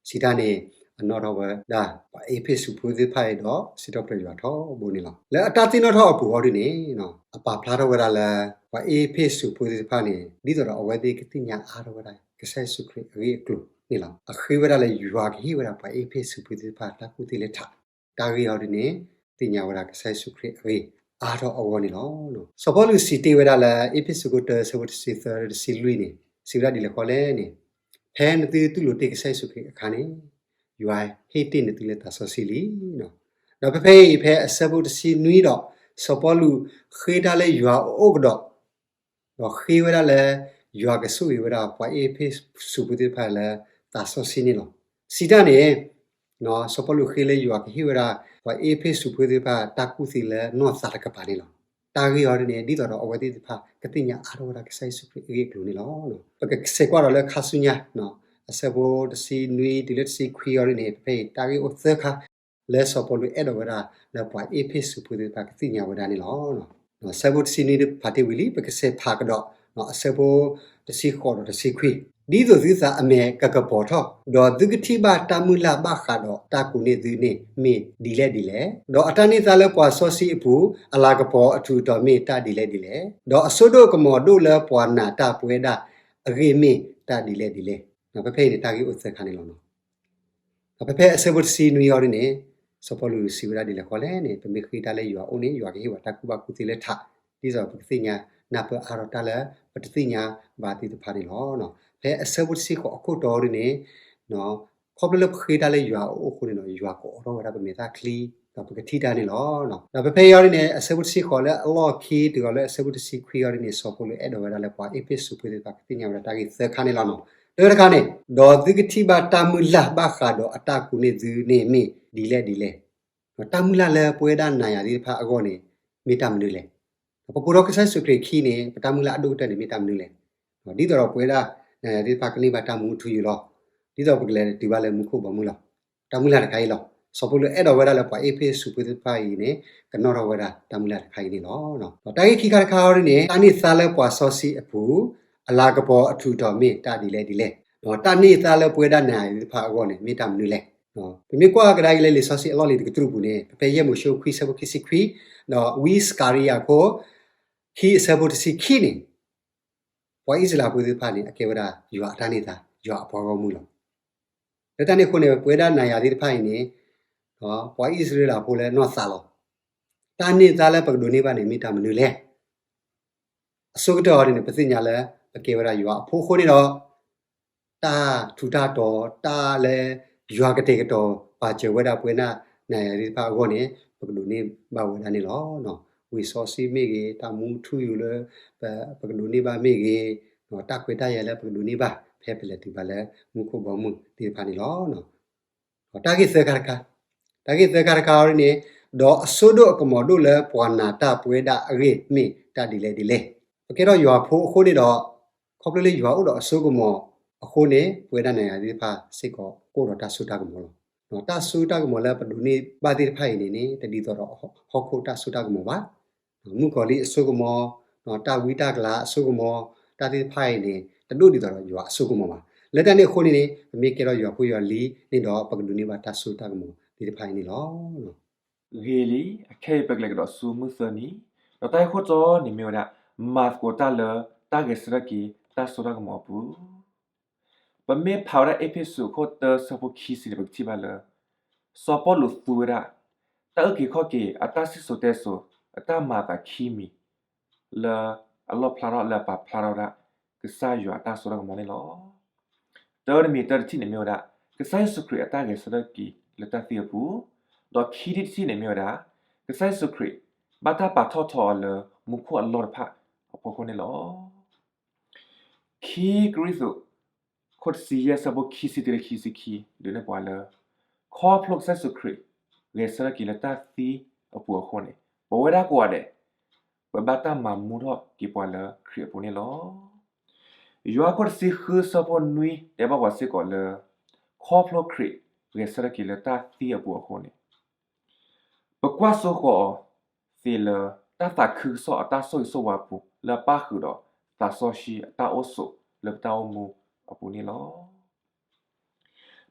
စံးတၢ်န့ၣ် အနီၣ်ထီၣ်ဝဲဒၣ် ပှၤအ့းဖ့းစူးဖိသ့ၣ်တဖၣ်အံၤဒီး စံးထီၣ်ပတြၢၤယွၤထီဘိန့ၣ်လီၤ. လၢအတၢ်သ့ၣ်နီၣ်ထီၣ်အပူၤဃီဒ်န့ၣ် အပာ်ဖျါထီၣ်ဝဲဒၣ်လၢ ပှၤအ့းဖ့းစူးဖိသ့ၣ်တဖၣ်န့ၣ် ဒ်သိးဒီးအဝဲသ့ၣ်ကသ့ၣ်ညါအါထီၣ်ဝဲဒၣ် ကစၢ်ယ့ၣ်ၡူးခရံာ်အဂ့ၢ်အကျိၤန့ၣ်လီၤ. အဃ့ဝဲဒၣ်လၢယွၤကဟ့ၣ်ဝဲဒၣ် ပှၤအ့းဖ့းစူးဖိသ့ၣ်တဖၣ်တၢ်ကူၣ်သ့လၢထး တၢ်ဂ့ၢ်အီၤဒ်န့ၣ် သ့ၣ်ညါဝဲဒၣ်ကစၢ်ယ့ၣ်ၡူးခရံာ်အဂ့ၢ်အါထီၣ်အဂီၢ်န့ၣ်လီၤ. စီၤပီလူးစံးတ့ၢ်ဝဲဒၣ်လၢ အ့းဖ့းစူးခိၣ်တၢ ဆၢဖိတဆံသၢ တဆံလွံၢ်န့ၣ် စံးဝဲဒၣ်ဒ်လဲၣ်ဃီလဲၣ်န့ၣ်, ဖဲနသုတူၢ်လိာ်တ့ၢ်ကစၢ်ယ့ၣ်ၡူးခရံာ်အခါန့ၣ် ယွၤဟ့ၣ်တ့ၢ်နသုလၢသးစီဆှံလံ. ဒီးဖဲဖဲအံၤ ဖဲအဆၢဖိတဆံနွံဒီး စီၤပီလူးဃ့တၢ်လၢယွၤအအိၣ်ကဒီး, ဒီးဃ့ဝဲဒၣ်လၢ ယွၤကဆိၣ်ဂ့ၤဝဲဒၣ်ပှၤအ့းဖ့းစူးဖိသ့ၣ်တဖၣ်လၢသးစီဆှံန့ၣ်လီၤ. စံးတၢ်န့ၣ် စီၤပီလူးဃ့လၢယွၤကဟ့ၣ်ဝဲဒၣ် ပှၤအ့းဖ့းစူးဖိသ့ၣ်တဖၣ်တၢ်ကူၣ်သ့လၢနီၢ်သးတကပၤန့ၣ်လီၤ. တၢ်ဂ့ၢ်အီၤဒ်န့ၣ် ဒ်သိးဒီးအဝဲသ့ၣ်တဖၣ်ကသ့ၣ်ညါအါထီၣ်ဝဲဒၣ်ကစၢ်ယ့ၣ်ၡူးခရံာ်အဂ့ၢ်အကျိၤန့ၣ်လီၤ. ပကဆဲးကွၢ်ဒီးလၢခါဆူညါ အဆၢဖိတဆံနွံတုၤလၢတဆံခွံအီၤဒ်န့ၣ် ဖဲဖဲအံၤတၢ်ဂ့ၢ်အိၣ်သၢခါ လၢစီၤပီလူးအဲၣ်ဒိးဝဲဒၣ်လၢပှၤအ့းဖ့းစူးဖိသ့ၣ်တဖၣ်ကသ့ၣ်ညါဝဲဒၣ်န့ၣ်လီၤ. အဆၢဖိတဆံနွံဖးတ့ၢ်ဝံၤလံ ပကဆဲးဖးကဒီး အဆၢဖိတဆံဃိးဒီးတဆံခွံ, ဒ်သိးသုသးအမဲာ်ကကပီၤထီၣ်, ဒီးသုကထံၣ်ဘၣ်တၢ်မုၢ်လၢ်ဘၣ်ဃးဒီးတၢ်ကူးန့ၢ်သုန့ၣ်မ့ၢ်ဒ်လဲၣ်ဒ်လဲၣ်, ဒီးအတၢ်န့ၢ်သါလၢပှၤစီဆှံအပူၤ အလၤကပီၤအထူးအတီၤမ့ၢ်တၢ်ဒ်လဲၣ်ဒ်လဲၣ်, ဒီးအစိဒိၣ်ကမီၤဒိၣ်လၢပှၤနာ်တၢ်ပဝဲဒၣ်အဂ့ၢ်မ့ၢ်တၢ်ဒ်လဲၣ်ဒ်လဲၣ်. ဖဲဖဲအံၤန့ၣ် တၢ်ဂ့ၢ်အိၣ်သၢခါန့ၣ်လီၤ. ဖဲဖဲအဆၢဖိတဆံနွံအီၤဒ်န့ၣ် စီၤပီလူးစံးဝဲဒၣ်ဒ်လဲၣ်ဃီလဲၣ်န့ၣ် ပမ့ၢ်ဃ့တၢ်လၢယွၤအအိၣ်န့ၣ် ယွၤကဟ့ၣ်ပှၤတၢ်ကူၣ်ဘၣ်ကူၣ်သ့လၢထး, ဒ်သိးပကသ့ၣ်ညါနၢ်ပၢၢ်အါထီၣ်တၢ်လၢပတသ့ၣ်ညါဘၣ်သ့ၣ်တဖၣ်န့ၣ်လီၤ. ဖဲအဆၢဖိတဆံဃိးအခိၣ်တီအီၤဒ်န့ၣ် ခီဖျိလၢပဃ့တၢ်လၢယွၤအအိၣ်အဃိန့ၣ်ဒီး ယွၤကအိးထီၣ်ဝဲဒၣ်ပမဲာ်ချံ, ဒီးပကထံၣ်တၢ်န့ၣ်လီၤ. ဒီးဖဲဖဲအံၤအီၤဒ်န့ၣ် အဆၢဖိတဆံဃိးလၢအလီၢ်ခံတုၤအီၤလၢအဆၢဖိတဆံခွံအီၤဒ်န့ၣ် စီၤပီလူးအဲၣ်ဒိးဝဲဒၣ်လၢပှၤအ့းဖ့းစူးဖိသ့ၣ်တဖၣ်ကသ့ၣ်ညါဝဲဒၣ်တၢ်ဂ့ၢ်သၢခါန့ၣ်လီၤ. တၢ်တခါန့ၣ် ဒီးသုကထံၣ်ဘၣ်တၢ်မုၢ်လၢ်ဘၣ်ဃးဒီးအတၢ်ကူးန့ၢ်သုန့ၣ်မ့ၢ်ဒ်လဲၣ်ဒ်လဲၣ်, တၢ်မုၢ်လၢ်လၢပဝဲဒၣ်နၤယၤသ့ၣ်တဖၣ်အဂီၢ်န့ၣ် မ့ၢ်တၢ်မနုၤလဲၣ်. ပကိးဒီးကစၢ်ယ့ၣ်ၡူးခရံာ်ခံန့ၣ် ပတၢ်မုၢ်လၢ်အဒိၣ်ကတၢၢ်န့ၣ်မ့ၢ်တၢ်မနုၤလဲၣ်. ဒ်သိးဒီးပဝဲဒၣ်နၤယၤသ့ၣ်တဖၣ်ကန့ၢ်ဘၣ်တၢ်မူထူယိာ်လီၤ. ဒ်သိးပကလဲၤတုၤဘၣ်လၢမူခိၣ်ဘီမုၢ်လီၤ. တၢ်မုၢ်လၢ်တခါအံၤလီၤ. စီၤပီလူးအဲၣ်ဒိးဝဲဒၣ်လၢပှၤအ့းဖ့းစူးဖိသ့ၣ်တဖၣ်အံၤန့ၣ် ကနီၣ်ထီၣ်ဝဲဒၣ်တၢ်မုၢ်လၢ်တခါအံၤန့ၣ်လီၤ. ဒီးတၢ်ဂ့ၢ်ခံခါတခါအီၤဒ်န့ၣ် တၢ်န့ၢ်သါလၢပှၤစီဆှံအပူၤ အလၤကပီၤအထူးအတီၤမ့ၢ်တၢ်ဒ်လဲၣ်ဒ်လဲၣ်, တၢ်န့ၢ်သါလၢပဝဲဒၣ်နၤယၤသ့ၣ်တဖၣ်အဂီၢ်န့ၣ် မ့ၢ်တၢ်မနုၤလဲၣ်. ပမ့ၢ်ကွၢ်ကဒါက့ၤလၢလံာ်စီဆှံအလီၢ်လံၤတကတြူၢ်အပူၤန့ၣ် ဖဲယဲၢ်မိၤၡ့ခွံဆၢဖိခံဆံခွံ ဒီးဝံစကၤရံယၤခိၣ် ခံအဆၢဖိတဆံခံန့ၣ် ပှၤအံၣ်စရ့လးဖိသ့ၣ်တဖၣ်န့ၣ် အကဲဝဲဒၣ်ယွၤအတၢ်န့ၢ်သါ ယွၤအပှၤဂီၢ်မုၢ်လီၤ. လၢတၢ်န့ၣ်အဃိန့ၣ် ပဝဲဒၣ်နၤယၤသ့ၣ်တဖၣ်အံၤန့ၣ် ပှၤအံၣ်စရ့လးဖိလၢနီၢ်သးလီၤ. တၢ်န့ၢ်သါလၢပကဒိးန့ၢ်ဘၣ်န့ၣ် မ့ၢ်တၢ်မနုၤလဲၣ်. အဆိကတၢၢ်အီၤဒ်န့ၣ် ပသ့ၣ်ညါလၢ ပကဲဝဲဒၣ်ယွၤအဖိအဃိန့ၣ်ဒီး တၢ်ထူးတၢ်တီၤ တၢ်လၢယွၤကတဲာ်ကတီၤပာ်စၢၤဝဲဒၣ်ပဝဲဒၣ်နၤယၤသ့ၣ်တဖၣ်အဂီၢ်န့ၣ် ပကဒိးန့ၢ်ဘၣ်ဝဲဒၣ်န့ၣ်လီၤ. ဝံစီဆှံမ့ၢ်ဂ့ၤ, တၢ်မူထူယိာ်လၢ ပကဒိးန့ၢ်ဘၣ်မ့ၢ်ဂ့ၤ, တၢ်ခွဲးတၢ်ယာ်လၢပကဒိးန့ၢ်ဘၣ် ဖဲပလဲၤတုၤဘၣ်လၢမူခိၣ်ဘီမုၢ်သ့ၣ်တဖၣ်န့ၣ်လီၤ. တၢ်ဂ့ၢ်သၢခါတခါ, တၢ်ဂ့ၢ်သၢခါတခါအီၤဒ်န့ၣ်, ဒီးအစိဒိၣ်အကမီၤဒိၣ်လၢပှၤနာ်တၢ်ပဝဲဒၣ်အဂ့ၢ်မ့ၢ်တၢ်ဒ်လဲၣ်ဒ်လဲၣ်. ပကဲထီၣ်ယွၤအဖိအဃိန့ၣ်ဒီး ခီဖျိလၢယွၤအိၣ်ဒီးအစိကမီၤအဃိန့ၣ် ပဝဲဒၣ်နၤယၤသ့ၣ်တဖၣ်စ့ၢ်ကီးကအိၣ်ဒီးတၢ်စိတၢ်ကမီၤလီၤ. တၢ်စိတၢ်ကမီၤလၢပဒိးန့ၢ်ဘၣ်သ့ၣ်တဖၣ်အံၤန့ၣ်န့ၣ် တဒ်သိးဒီးဟီၣ်ခိၣ်တၢ်စိတၢ်ကမီၤဘၣ်. မုၣ်ကီၤလံၢ်အစိကမီၤ, တၢ်ဝံတၢ်ကလၤအစိကမီၤ, တၢ်သ့ၣ်တဖၣ်အံၤန့ၣ် တဒိၣ်ဒ်သိးဒီးယွၤအစိကမီၤဘၣ်. လၢတၢ်န့ၣ်အဃိန့ၣ်န့ၣ် ပမ့ၢ်ကဲထီၣ်ယွၤဖိယွၤလံၤန့ၣ်ဒီး ပကဒိးန့ၢ်ဘၣ်တၢ်စိတၢ်ကမီၤသ့ၣ်တဖၣ်အံၤန့ၣ်လီၤ. ဂ့ၤလံ, အခဲအံၤပကလဲၤကဒီးဆူမုၢ်သၢနံၤ, ဒီးတၢ်ဂ့ၢ်ခိၣ်တီန့ၣ်မ့ၢ်ဝဲဒၣ် မၤသကိးတၢ်လၢတၢ်ဂဲၤဆၢထၢၣ်က့ၤတၢ်စိတၢ်ကမီၤအပူၤ ပမ့ၢ်ဖးဝဲဒၣ်အ့းဖ့းစူးအခိၣ်တၢဆၢဖိခံဆံန့ၣ် ပကထံၣ်ဘၣ်လၢ စီၤပီလူးသူဝဲဒၣ် တၢ်အုၣ်က့ၤခီၣ်က့ၤအတၢ်စံၣ်စိၤတဲစိၤ အတၢ်မၤအသးခံမံၤ လၢအလီၣ်ဖျါထီၣ်လၢအပာ်ဖျါထီၣ်ဝဲဒၣ် ကစၢ်ယွၤအတၢ်စိတၢ်ကမီၤန့ၣ်လီၤ. တၢတမံၤတၢတထံၣ်န့ၣ်မ့ၢ်ဝဲဒၣ် ကစၢ်ယ့ၣ်ၡူးခရံာ်အတၢ်ဂဲၤဆၢထၢၣ်က့ၤလၢတၢ်သံအပူၤ, ဒီးခံထံၣ်တထံၣ်န့ၣ်မ့ၢ်ဝဲဒၣ် ကစၢ်ယ့ၣ်ၡူးခရံာ် ဘၣ်တၢ်ပာ်ထီၣ်ထီအီၤလၢမူခိၣ်အလီၢ်တဖၣ်အဖီခိၣ်န့ၣ်လီၤ. ခံကရံၣ်သူး ခိၣ်တဆံယဲၢ်ဆၢဖိခံဆံတုၤလၢခံဆံခံ ဒုးနဲၣ်ပှၤလၢ ခီဖျိကစၢ်ယ့ၣ်ၡူးခရံာ် ဂဲၤဆၢထၢၣ်က့ၤလၢတၢ်သံအပူၤအဃိန့ၣ် ပဝဲဒၣ်ကိးဂၤဒဲး ပဘၣ်တၢ်မၤမူထီၣ်က့ၤပှၤလၢခရံာ်အပူၤန့ၣ်လီၤ. ယိၤဟၣ်ခိၣ်တဆံဃုဆၢဖိနွံ တဲဘၣ်ပှၤစ့ၢ်ကီးလၢ ခီဖျိခရံာ်ဂဲၤဆၢထၢၣ်က့ၤလၢတၢ်သံအပူၤအဃိန့ၣ် ပကွၢ်စိဃီၤအီၤသ့လၢ တၢ်သးခုကစီၣ်အတၢ်ဆိၣ်ဂ့ၤဆိၣ်ဝါအပူၤ လၢအပၣ်ဃုာ်ဒီးသးစီဆှံအတၢ်အိၣ်ဆိးလၢပတၢ်အိၣ်မူအပူၤန့ၣ်လီၤ.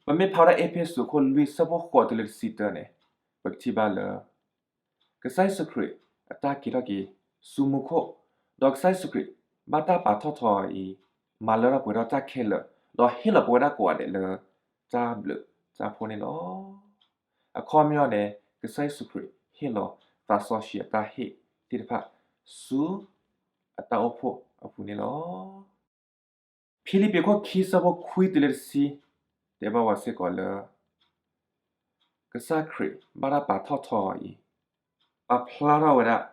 ပမ့ၢ်ဖးဝဲဒၣ်အ့းဖ့းစူးခိၣ်လွံၢ်ဆၢဖိဃိးတုၤလၢတဆံတၢန့ၣ် ပကထံၣ်ဘၣ်လၢ ကစၢ်ယ့ၣ်ၡူးခရံာ်အတၢ်က့ၤထီၣ်က့ၤဆူမူခိၣ်, ဒီးကစၢ်ယ့ၣ်ၡူးခရံာ်ဘၣ်တၢ်ပာ်ထီၣ်ထီအီၤအံၤ မၤလၢထီၣ်ပှဲၤထီၣ်တၢ်ခဲလၢာ်, ဒီးဟ့ၣ်လီၤပဝဲဒၣ်ကိးဂၤဒဲးလၢ တၢ်ဘျုးတၢ်ဖှိၣ်န့ၣ်လီၤ. အခီပညီန့ၣ် ကစၢ်ယ့ၣ်ၡူးခရံာ်ဟ့ၣ်လီၤသးစီဆှံအတၢ်ဟ့ၣ်သ့ၣ်တဖၣ် ဆူအတၢ်အိၣ်ဖှိၣ်အပူၤန့ၣ်လီၤ. ဖံလံးပံးခိၣ်ခံဆၢဖိခွံတုၤလၢတဆံ တဲဘၣ်ပှၤစ့ၢ်ကီးလၢ ကစၢ်ခရံာ်ဘၣ်တၢ်ပာ်ထီၣ်ထီအီၤအံၤ ပာ်ဖျါထီၣ်ဝဲဒၣ်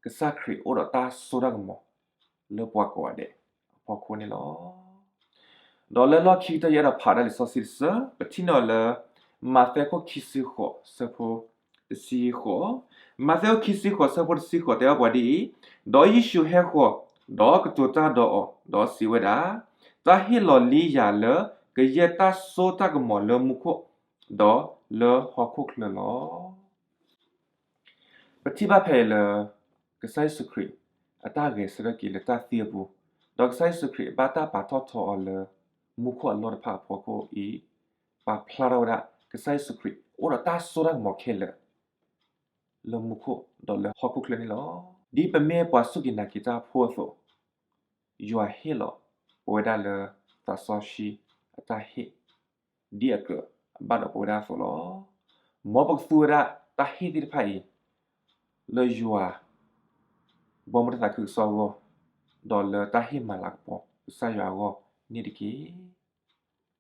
ကစၢ်ခရံာ်အိၣ်ဒီးတၢ်စိတၢ်ကမီၤလၢပှၤကိးဂၤဒဲးအဖီခိၣ်န့ၣ်လီၤ. ဒီးလၢလီၢ်ခံကတၢၢ် ယအဲၣ်ဒိးဖးဝဲဒၣ်လံာ်စီဆှံတဆၢ ပထံၣ်န့ၢ်အီၤလၢ မးသဲခိၣ်ခံဆံဃိး ဆၢဖိတဆံဃိး, မးသဲခိၣ်ခံဆံဃိး ဆၢဖိတဆံဃိး တဲဘၣ်ပှၤဒ်အံၤ, ဒီးယ့ၣ်ၡူးဟဲဃီၤ ဒီးကတိၤတၢ်ဒီးအီၤ ဒီးစံးဝဲဒၣ်, တၢ်ဟ့ၣ်လီၤလံယၤလၢ ကယဲၢ်တၢ်စိတၢ်ကမီၤလၢမူခိၣ် ဒီးလၢဟီၣ်ခိၣ်ချၢလီၤ. ပထံၣ်ဘၣ်ဖဲအံၤလၢ ကစၢ်ယ့ၣ်ၡူးခရံာ် အတၢ်ဂဲၤဆၢထၢၣ်က့ၤလၢတၢ်သံအပူၤ, ဒီးကစၢ်ယ့ၣ်ၡူးခရံာ်ဘၣ်တၢ်ပာ်ထီၣ်ထီအီၤလၢ မူခိၣ်အလီၢ်တဖၣ်အဖီခိၣ်အံၤ, ပာ်ဖျါထီၣ်ဝဲဒၣ် ကစၢ်ယ့ၣ်ၡူးခရံာ် အိၣ်ဒီးတၢ်စိတၢ်ကမီၤခဲလၢာ် လၢမူခိၣ်ဒီးလၢဟီၣ်ခိၣ်ချၢန့ၣ်လီၤ. ဒ်ပမ့ၢ်ပှၤစူၢ်က့ၤနာ်က့ၤတၢ်ဖိအသိး, ယွၤဟ့ၣ်လီၤပဝဲဒၣ်လၢ သးစီဆှံအတၢ်ဟ့ၣ် ဒ်အကြၢးအဘၣ်ဒီးပဝဲဒၣ်အသိးလီၤ. မ်ပကသူဝဲဒၣ်တၢ်ဟ့ၣ်သ့ၣ်တဖၣ်အံၤ လၢယွၤ ဘီမုၢ်တၢ်သးခုကစီၣ်အဂီၢ်, ဒီးလၢတၢ်ဟ့ၣ်မၤလၤကပီၤကစၢ်ယွၤအဂီၢ်န့ၣ်တက့ၢ်.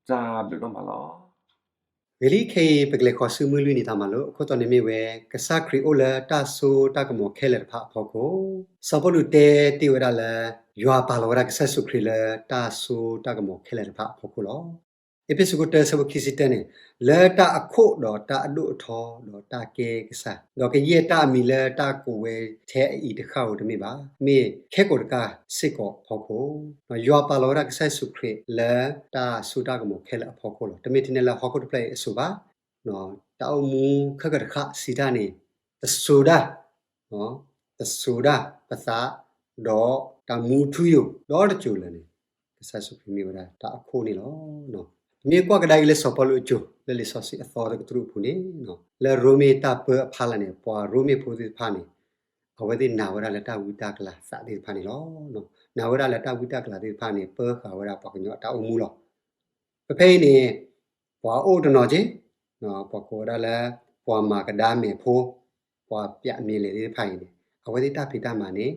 တၢ်ဘျုးဒိၣ်မးလီၤ. ဂ့ၤလံခဲအံၤ ပကလဲၤဃီၤဆူမုၢ်လွံၢ်နံၤတၢ်မၤလိ, အခိၣ်တီန့ၣ်မ့ၢ်ဝဲ ကစၢ်ခရံာ်အိၣ်လၢတၢ်စိတၢ်ကမီၤခဲလၢာ်တဖၣ်အဖီခိၣ်, စီၤပီလူးတဲတ့ၢ်ဝဲဒၣ်လၢ ယွၤပာ်လီၤဝဲဒၣ်ကစၢ်ယ့ၣ်ၡူးခရံာ်လၢတၢ်စိတၢ်ကမီၤခဲလၢာ်တဖၣ်အဖီခိၣ်လီၤ. အ့းဖ့းစူး ခိၣ်တၢ ဆၢဖိခံဆံတၢန့ၣ်, လၢတၢ်အခိၣ်ဒီးတၢ်အဒိၣ်အထီ ဒီးတၢ်ကဲကစၢ်, ဒီးကယဲၢ်တၢ်အမံၤလၢတၢ်ကိးဝဲထဲအအံၤတဃၣ်ဧိၤတမ့ၢ်ဘၣ်, မ့ၢ်ခဲကိာ်တကၢ်စ့ၢ်ကီးအဖီခိၣ်, ယွၤပာ်လီၤဝဲဒၣ်ကစၢ်ယ့ၣ်ၡူးခရံာ်လၢတၢ်စိတၢ်ကမီၤခဲလၢာ်အဖီခိၣ်လီၤ. တမ့ၢ်ထဲန့ၣ်လၢဟီၣ်ခိၣ်တဖျၢၣ်အံၤအစိၤဘၣ်, တၢ်အိၣ်မူခဲကတဃၣ်စံးတၢ်န့ၣ် တစိၤဒၣ် တစိၤဒၣ်ပသး, ဒီးတၢ်မူထူယိာ်ဒီတစိၤလၢာ်န့ၣ် ကစၢ်ယ့ၣ်ၡူးခရံာ်မ့ၢ်ဝဲဒၣ်တၢ်အခိၣ်န့ၣ်လီၤ. ပမ့ၢ်ကွၢ်ကဒါက့ၤလၢစီၤပီလူးအစိၤ လၢလံာ်စီဆှံအသီတကတြူၢ်အပူၤန့ၣ်, လၢရိမ့ၤတၢ်ပၢအဖီလာ်န့ၣ် ပှၤရိမ့ၤဖိသ့ၣ်တဖၣ်န့ၣ် အဝဲသ့ၣ်နာ်ဝဲဒၣ်လၢတၢ်ဝံတၢ်ကလၤသးသ့ၣ်တဖၣ်န့ၣ်လီၤ. နာ်ဝဲဒၣ်လၢတၢ်ဝံတၢ်ကလၤသ့ၣ်တဖၣ်န့ၣ် ပၢဃာ်ဝဲဒၣ်ပှၤကညီအတၢ်အိၣ်မူလီၤ. ဖဲဖဲအံၤန့ၣ် ပှၤအိၣ်တနီၤက့, ပှၤကိးဝဲဒၣ်လၢ ပှၤမၤကဒါမဲာ်ဖိ, ပှၤပျးမဲာ်လဲၤသ့ၣ်တဖၣ်အံၤန့ၣ် အဝဲသ့ၣ်တၢ်ဖံးတၢ်မၤန့ၣ်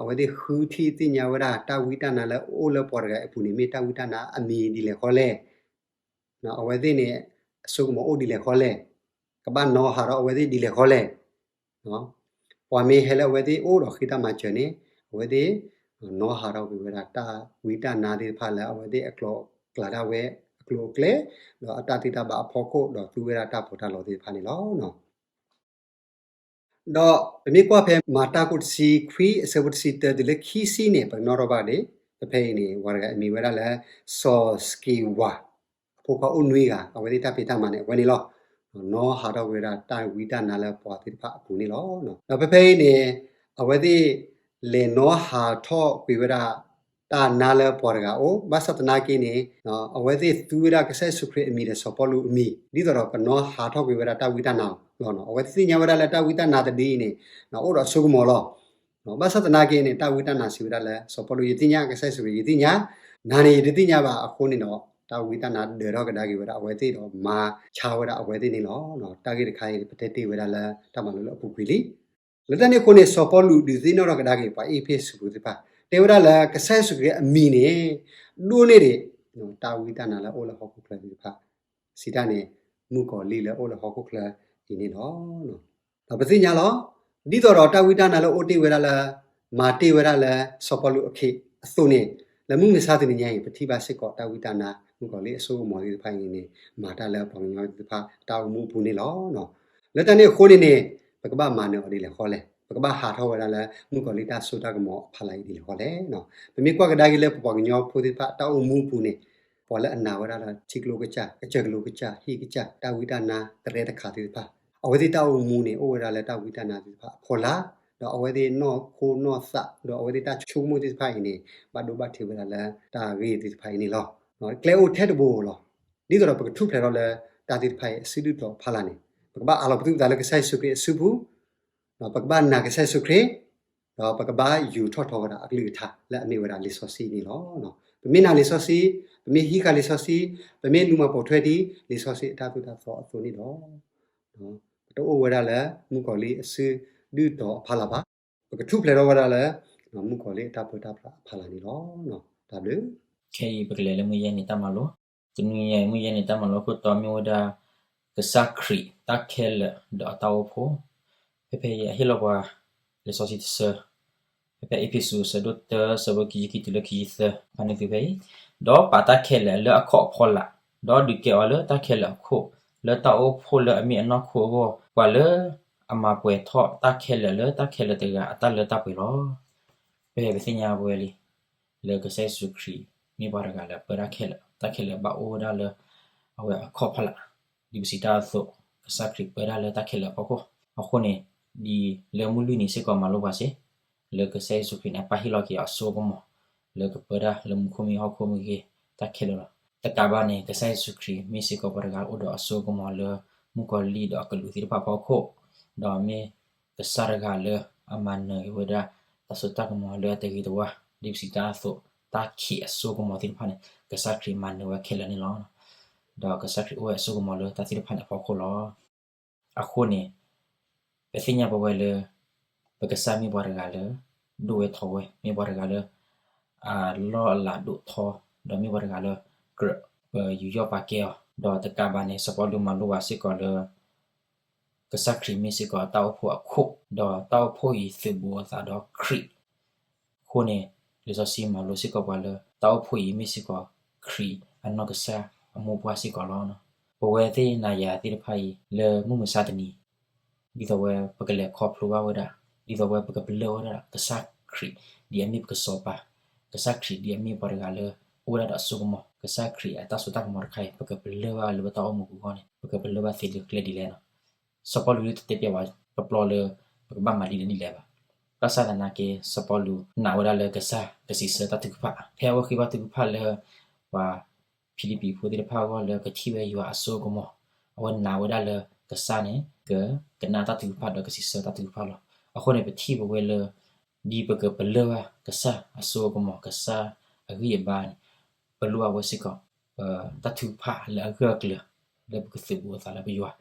အဝဲသ့ၣ်ဃုထံၣ်သ့ၣ်ညါဝဲဒၣ်တၢ်ဝံတၢ်နါလၢအိၣ်လၢပှၤတဂၤအပူၤန့ၣ် မ့ၢ်တၢ်ဝံတၢ်နါအမံၤဒ်လဲၣ်ဃီလဲၣ်, အဝဲသ့ၣ်န့ၣ် အစိကမီၤအိၣ်ဒ်လဲၣ်ဃီလဲၣ်, ကဘၣ်နီဟးထီၣ်အဝဲသ့ၣ်ဒ်လဲၣ်ဃီလဲၣ် ပှၤမ့ၢ်ဟဲလၢအဝဲသ့ၣ်အိၣ်ဒီးဃ့တၢ်မၤစၢၤန့ၣ် အဝဲသ့ၣ် နီဟးထီၣ်ကွံာ်ဝဲဒၣ်တၢ်ဝံတၢ်နါသ့ၣ်တဖၣ်လၢအဝဲသ့ၣ်အကျိၤအကျဲဒၣ်ဝဲအကျိၤအကျဲ, ဒီးအတၢ်သ့တၢ်ဘၣ်အဖီခိၣ် ဒီးသူဝဲဒၣ်တၢ်ပီးတၢ်လီသ့ၣ်တဖၣ်န့ၣ်လီၤ. ဒီးပမ့ၢ်ကွၢ်ဖဲမၤတၢ်ခိၣ်တဆံခွံအဆၢဖိတဆံတၢတုၤလၢခံဆံန့ၣ် ပကနီၣ်ထီၣ်ဘၣ်ဒၣ်, ဖဲဖဲအံၤန့ၣ် ပှၤတဂၤအမံၤဝဲဒၣ်လၢ စီၤစက့ၤဝါ, အဖိခွါအိၣ်နွံဂၤ အဝဲသ့ၣ်တၢ်ဖံးတၢ်မၤန့ၣ် အဝဲန့ၣ်လီၤ. နီဟးထီၣ်ကွံာ်ဝဲဒၣ်တၢ်ဝံတၢ်နါလၢပှၤသ့ၣ်တဖၣ်အပူၤန့ၣ်လီၤ. ဒီးဖဲဖဲအံၤန့ၣ် အဝဲသ့ၣ်လဲၤနီဟးထီၣ်ကွံာ်ဝဲဒၣ် တၢ်နါလၢပှၤတဂၤအအိၣ်, ဘၣ်ဆၣ်သနာ်က့န့ၣ် အဝဲသ့ၣ်သူဝဲဒၣ်ကစၢ်ယ့ၣ်ၡူးခရံာ်အမံၤဒီးစီၤပီလူးအမံၤ ဒ်သိးဒီးကနီဟးထီၣ်ကွံာ်ဝဲဒၣ်တၢ်ဝံတၢ်နါလီၤ. အဝဲသ့ၣ်သ့ၣ်ညါဝဲဒၣ်လၢတၢ်ဝံတၢ်နါတဒုအံၤန့ၣ် အိၣ်ဒီးအစိကမီၤလီၤ. ဘၣ်ဆၣ်သနာ်က့န့ၣ် တၢ်ဝံတၢ်နါစံးဝဲဒၣ်လၢ စီၤပီလူး ယသ့ၣ်ညါ ကစၢ်ယ့ၣ်ၡူးခရံာ် ယသ့ၣ်ညါ, နၤန့ၣ် ယတသ့ၣ်ညါဘၣ်အဃိန့ၣ်ဒီး တၢ်ဝံတၢ်နါဒၢးထီၣ်ကဒါက့ၤဝဲဒၣ်အဝဲသ့ၣ်ဒီးမၤဆါဝဲဒၣ်အဝဲသ့ၣ်န့ၣ်လီၤ. တၢ်ဂ့ၢ်တခါအံၤ ပတဲတ့ၢ်ဝဲဒၣ်လၢတၢ်မၤလိလၢအပူၤကွံာ်လံ. လၢတၢ်န့ၣ်အဃိန့ၣ် စီၤပီလူးဒုးသ့ၣ်နီၣ်ထီၣ်ကဒါက့ၤ ပှၤအ့းဖ့းစူးဖိသ့ၣ်တဖၣ် တဲဝဲဒၣ်လၢကစၢ်ယ့ၣ်ၡူးခရံာ်အမံၤန့ၣ် ဒိၣ်န့ၢ်ဒံး တၢ်ဝံတၢ်နါလၢအအိၣ်လၢဟီၣ်ခိၣ်ချၢသ့ၣ်တဖၣ် စံးတၢ်န့ၣ် မုၣ်ကီၤလံၢ်လၢအအိၣ်လၢဟီၣ်ခိၣ်ချၢအံၤန့ၣ်လီၤ. ဒီးပသ့ၣ်ညါလီၤ. ဒ်သိးဒီးတၢ်ဝံတၢ်နါလၢအိၣ်တ့ၢ်ဝဲဒၣ်လၢ မၤတ့ၢ်ဝဲဒၣ်လၢစီၤပီလူးအခ့အသိးန့ၣ် လၢမုၢ်မဆါတနံၤညါအံၤ ပထံၣ်ဘၣ်စ့ၢ်ကီးတၢ်ဝံတၢ်နါ မုၣ်ကီၤလံၢ်အစိကမီၤသ့ၣ်တဖၣ်အံၤန့ၣ် မၤတၢ်လၢပှၤကညီသ့ၣ်တဖၣ်တၢ်အိၣ်မူအပူၤန့ၣ်လီၤ. လၢတၢ်န့ၣ်အဃိန့ၣ်န့ၣ် ပကဘၣ်မၤနၢၤအီၤဒ်လဲၣ်ဃီလဲၣ်, ပကဘၣ်ဟးထီၣ်ဝဲဒၣ်လၢမုၣ်ကီၤလံၢ်တၢ်စိတၢ်ကမီၤအဖီလာ်အံၤဒ်လဲၣ်ဃီလဲၣ်. ပမ့ၢ်ကွၢ်ကဒါက့ၤလၢပပှၤကညီဖိသ့ၣ်တဖၣ်တၢ်အိၣ်မူအပူၤန့ၣ် ပှၤလၢအနာ်ဝဲဒၣ်ဒီးထံကျိကစၢ်, ကစၢၢ်ကလိကစၢ်, ဟံၣ်ကစၢ်, တၢ်ဝံတၢ်နါတရဲတခါသ့ၣ်တဖၣ် အဝဲသ့ၣ်တၢ်အိၣ်မူန့ၣ် အိၣ်ဝဲဒၣ်လၢတၢ်ဝံတၢ်နါသ့ၣ်တဖၣ်အဖီလာ်, ဒီးအဝဲသ့ၣ်နီၢ်ခိနီၢ်သး ဒီးအဝဲသ့ၣ်တၢ်ဆိကမိၣ်သ့ၣ်တဖၣ်အံၤန့ၣ် ဘၣ်ဒိဘၣ်ထံးဝဲဒၣ်လၢတၢ်ဂ့ၢ်သ့ၣ်တဖၣ်အံၤန့ၣ်လီၤ. ကျဲအိၣ်ထဲတဘိလီၤ. ဒ်သိးဒီးပကထူၣ်ဖျဲးထီၣ်လၢတၢ်သ့ၣ်တဖၣ်အံၤအစုဒုၣ်တီၤအဖီလာ်န့ၣ် ပကဘၣ်အးလီၤပသူၣ်ပသးလၢကစၢ်ယ့ၣ်ၡူးခရံာ်အစုပူၤ, ဒီးပကဘၣ်နာ်ကစၢ်ယ့ၣ်ၡူးခရံာ်, ဒီးပကဘၣ်ယူာ်ထီၣ်ထီဝဲဒၣ်အကလုၢ်ကထါလၢအမ့ၢ်ဝဲဒၣ်လံာ်စီဆှံန့ၣ်လီၤ. ပမ့ၢ်နာ်လံာ်စီဆှံ, ပမ့ၢ်ဟံးဃာ်လံာ်စီဆှံ, ပမ့ၢ်လူၤမၤပိာ်ထွဲဒ် လံာ်စီဆှံအတၢ်သိၣ်တၢ်သီအသိးန့ၣ်ဒီး ပတအိၣ်ဝဲဒၣ်လၢမုၣ်ကီၤလံၢ်အစုဒုၣ်တီၤအဖီလာ်ဘၣ်. ပကထူၣ်ဖျဲးထီၣ်ဝဲဒၣ်လၢ မုၣ်ကီၤလံၢ်အတၢ်ပၢတၢ်ပြးအဖီလာ်န့ၣ်လီၤ. တၢ်ဘျုး ခဲအံၤပကလဲၤလၢမုၢ်ယဲၢ်နံၤတၢ်မၤလိ, တနွံညါအံၤ မုၢ်ယဲၢ်နံၤတၢ်မၤလိခိၣ်တီမ့ၢ်ဝဲဒၣ် ကစၢ်ခရံာ်တၢ်ခဲလၢာ်ဒီးအတၢ်အိၣ်ဖှိၣ်. ဖဲဖဲအံၤအဟ့ၣ်လီၤပှၤ လံာ်စီဆှံတဆၢ, ဖဲဖဲအ့းဖ့းစူး အဆၢဒိၣ်တၢ အဆၢဖိခံဆံခံတုၤလၢခံဆံသၢ ဖးန့ၢ်သုဖဲအံၤ, ဒီးပာ်တၢ်ခဲလၢာ်လၢအခီၣ်အဖီလာ်, ဒီးဒုးကဲအီၤလၢတၢ်ခဲလၢာ်အခိၣ်, လၢတၢ်အိၣ်ဖှိၣ်လၢအမ့ၢ်အနီၢ်ခိအဂီၢ်, ပှၤလၢအမၤပှဲၤထီၣ်တၢ်ခဲလၢာ်လၢတၢ်ခဲလၢာ်တဂၤအတၢ်လၢတၢ်ပှဲၤလီၤ. ပဟဲပသ့ၣ်ညါပဝဲလံ လၢကစၢ်ယ့ၣ်ၡူးခရံာ် မ့ၢ်ပှၤတဂၤလၢပၢတၢ်ခဲလၢာ်, တၢ်ခဲလၢာ်ဘၣ်အိၣ်ဝဲဒၣ်လၢ အဝဲအခီၣ်ဖီလာ်, ဒ်ပစံးတၢ်အသိး, ကစၢ်ခရံာ်ပၢတၢ်လၢတၢ်ခဲလၢာ်အဖီခိၣ်. အဃိန့ၣ် ဒ်လၢမုၢ်လွံၢ်နံၤစ့ၢ်ကီးမၤလိပှၤစ့ၢ်, လၢကစၢ်ယ့ၣ်ၡူးခရံာ်န့ၣ် အပၢ်ဟ့ၣ်လီၤက့ၤအစိကမီၤ လၢကပၢတၢ်လၢမူခိၣ်မ့ၢ်ဂ့ၤဟီၣ်ခိၣ်မ့ၢ်ဂ့ၤ တၢ်ခဲလၢာ်လီၤ. တကးဘၣ်န့ၣ် ကစၢ်ယ့ၣ်ၡူးခရံာ်မ့ၢ်စ့ၢ်ကီးပှၤတဂၤအိၣ်ဒီးအစိကမီၤလၢ မုၣ်ကီၤလံၢ်ဒီးအကလူးသ့ၣ်တဖၣ်အဖီခိၣ်, ဒီးမ့ၢ်ကစၢ်တဂၤလၢအမၤနၢၤက့ၤဝဲဒၣ် တၢ်စိတၢ်ကမီၤလၢအတဂ့ၤတဝါ, ဒ်ပစံးတၢ်အသိး, တၢ်ခံးအစိကမီၤသ့ၣ်တဖၣ်န့ၣ် ကစၢ်ခရံာ်မၤနၢၤဝဲခဲလၢာ်န့ၣ်လီၤ. ဒီးကစၢ်ခရံာ်အိၣ်ဝဲအစိကမီၤလၢတၢ်သ့ၣ်တဖၣ်န့ၣ်အဖီခိၣ်လီၤ. အဃိန့ၣ် ပသ့ၣ်ညါပဝဲလၢ ပကစၢ်မ့ၢ်ပှၤတဂၤလၢ ဒိၣ်ဝဲထီဝဲ, မ့ၢ်ပှၤတဂၤလၢ အလီၢ်အလၤဒိၣ်ထီ, ဒီးမ့ၢ်ပှၤတဂၤလၢ ကြၢးပယူးယီၣ်ပာ်ကဲအီၤ, ဒီးတကးဘၣ်န့ၣ် စီၤပီလူးမၤလိပှၤစ့ၢ်ကီးလၢ ကစၢ်ခရံာ်မ့ၢ်စ့ၢ်ကီးတၢ်အိၣ်ဖှိၣ်အခိၣ်, ဒီးတၢ်အိၣ်ဖှိၣ်အံၤသုးဘူးအသးဒီးခရံာ် အဃိန့ၣ် လံာ်စီဆှံမၤလိစ့ၢ်ကီးပှၤလၢ တၢ်အိၣ်ဖှိၣ်အံၤမ့ၢ်စ့ၢ်ကီး ခရံာ်အနီၢ်ကစၢ်အမိၢ်ပှၢ်စ့ၢ်ကီးလီၤ. ပဝဲသ့ၣ်နၤယၤသ့ၣ်တဖၣ်အံၤ လၢမုၢ်မဆါတနံၤ ဒ်သိးဝဲပကလဲၤခီဖျိဘၣ်ဝဲဒၣ်, ဒ်သိးဝဲပကပလၢၢ်ဝဲဒၣ် ကစၢ်ခရံာ်ဒ်အမ့ၢ်ပကစီၤပၤ, ကစၢ်ခရံာ်ဒ်အမ့ၢ်ပှၤတဂၤလၢ အိၣ်ဝဲဒၣ်ဒီးအစိကမီၤ, ကစၢ်ခရံာ်အတၢ်စိတၢ်ကမီၤတခါအံၤ ပကပလၢၢ်ဘၣ်လၢပတၢ်အိၣ်မူပူၤအဂီၢ်န့ၣ် ပကပလၢၢ်ဘၣ်သ့လၢကျဲဒ်လဲၣ်န့ၣ် စီၤပီလူးတတဲပျးဝဲတပျီလၢ ပကဘၣ်မၤဒ်လဲၣ်ဒ်လဲၣ်ဘၣ်. ဘၣ်ဆၣ်သနာ်က့ စီၤပီလူးနာ်ဝဲဒၣ်လၢကစၢ်ကစံးဆၢတၢ်ထုကဖၣ်, ဖဲအဝဲဃ့ဘါထုကဖၣ်လၢ ပှၤဖံလံးပံၤဖိသ့ၣ်တဖၣ်အဂီၢ်လၢကထံၣ်ဝဲယွၤအစိကမီၤ, အဝဲနာ်ဝဲဒၣ်လၢကစၢ်န့ၣ် ကကနၣ်တၢ်ထုကဖၣ်ဒီးကစံးဆၢတၢ်ထုကဖၣ်လီၤ. အဃိန့ၣ် ပထံၣ်ပဝဲလၢ ဒ်ပကပလၢၢ်ဘၣ်ကစၢ်အစိကမီၤ ကစၢ်အဂံၢ်အဘါန့ၣ် ပလိၣ်ဘၣ်ဝဲစ့ၢ်ကီး ပတၢ်ထုကဖၣ်လၢအဂၢၢ်အကျၢၤ လၢပကသုးဘူးအသးလၢပယွၤ,